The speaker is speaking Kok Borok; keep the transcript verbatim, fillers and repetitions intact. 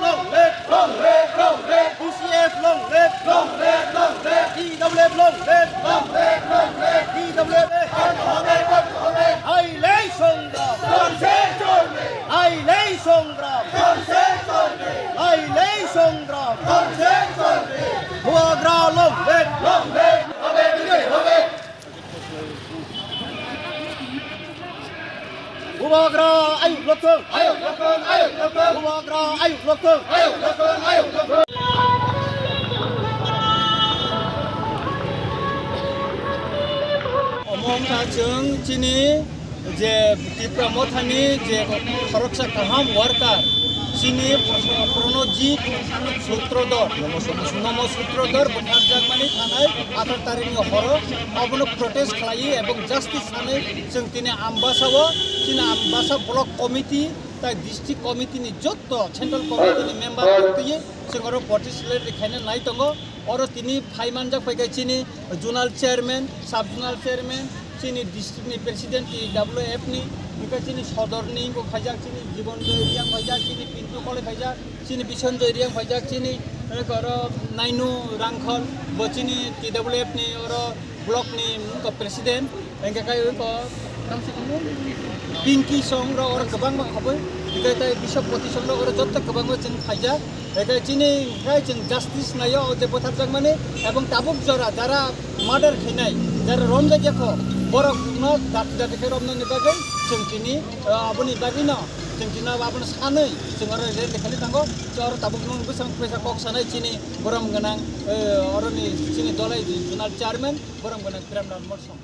Long live, long live, long live, T C F long live, long live, long live, T W F long live, long live, long live, T W F. হাইলাই সংগ্রাম, হাইলাই সংগ্রাম, হাইলাই সংগ্রাম, Bubagra long live, long live. Bubagra ayuk lokthung, ayuk lokthung, ayuk lokthung. Bubagra ayuk lokthung, ayuk lokthung, ayuk lokthung. Omo wngkha chwng chini je Tipra Mothani je khoroksa kaham worker, chini Pranojit Sutrodhor, Nomo Sutrodhor butharjakmani thanai athar tarikni horo abono protest khlai ebong justice sanwi chwng tini Ambasa o, chini Ambasa Block Committee tai District Committee ni jotto Central Committee ni member twi chwng oro participate khaina nai tongo. Oro tini phai manjak phaikha chini Zonal Chairman, Sub Zonal Chairman, chini District ni President T W F ni, hwnkhe chini Sodor ni bo phaijak, chini Jibon Joy Riang phaijak, chini Pintu Koloi phaijak, chini Bisanjoy Riang phaijak, chini oro Nainu Rangkhol bo chini T W F ni oro block ni wngkha president, hingke kai wngkha tamsi kunu Pinky song rok oro kwbangma haboi, hingke tai Biswapati song rok oro joto kwbangma chwng phaijak, hingke chini kai chwng justice naio o je butharjakmani, ebong tabuk jora jara murder khainai, jara romjak yakho, borok no jati jati khe romnani bagwi chwng tini, ah, aboni bagwi no chwng tini abono sanwi chwng oro rally khaina thango, oro tabuk no bwsang kaisa kok sanai chini borom gwnang, eh, oroni chini dolai zonal chairman. Borom gwnang Premlal Molsom.